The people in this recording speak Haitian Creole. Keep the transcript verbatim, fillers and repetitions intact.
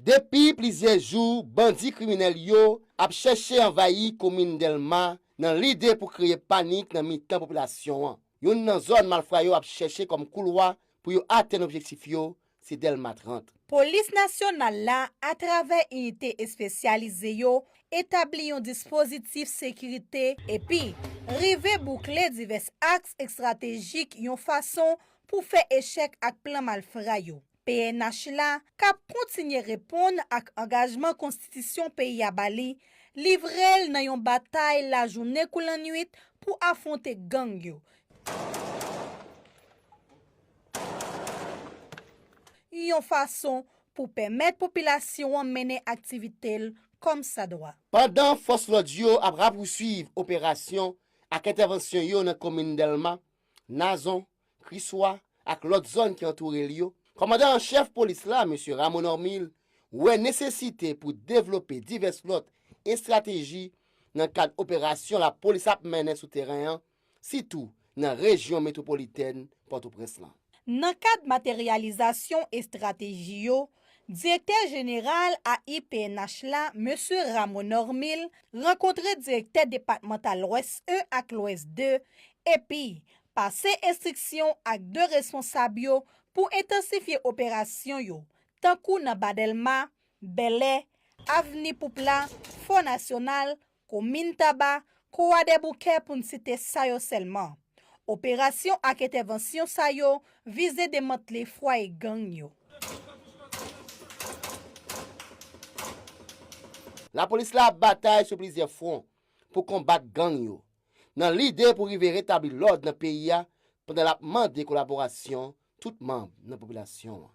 Depi plizyè jou, bandi kriminèl yo ap chèche anvayi komin Dèlma nan lide pou kreye panik nan mitan popilasyon an. Youn nan zòn malfra yo ap chèche kòm koulwa pou yo atenn objektif yo, se Dèlma trant. Polis nasyonal la, atravè inite espesyalize yo, etabli yon dispozitif sekirite epi rive boukle divès aks estratejik yon fason pou fè echèk ak plan malfra yo. P N H la, k ap kontinye reponn ak angajman konstitisyon peyi a ba li, livre l nan yon batay lajounen kou lannuit pou afwonte gang yo, yon fason pou pèmèt popilasyon an mennen aktivite l kòmsadwa. Pandan fòs lòd yo ap rapousuiv operasyon ak entèvansyon yo nan komin Dèlma, Nazon, Kriswa ak lòt zòn ki antoure l yo, kòmandan an chèf polis la, mesye Rameau Normil, wè nesesite pou devlope divès lòt estrateji nan kad operasyon lapolis ap mennen sou teren an, sitou nan rejyon metwopolitèn Pòtoprens lan. Nan kad materyalizasyon estrateji yo, direktè jeneral A I P N H la, mesye Rameau Normil, rankontre direktè depatmantal Lwès en ak Lwès de, epi pase enstriksyon ak de responsab yo pou entansifye operasyon yo, tankou nan Ba Dèlma, Bèlè, Avni Poupla, Fò Nasyonal, komin Taba, Kwadèboukè pou n site sa yo sèlman. Operasyon ak entèvansyon sa yo vize demantle fwaye gang yo. Lapolis la ap batay sou plizyè fwon pou konbat gang yo, nan lide pou rive retabli lòd nan peyi a, pandan l ap mande kolaborasyon tout manm nan popilasyon an.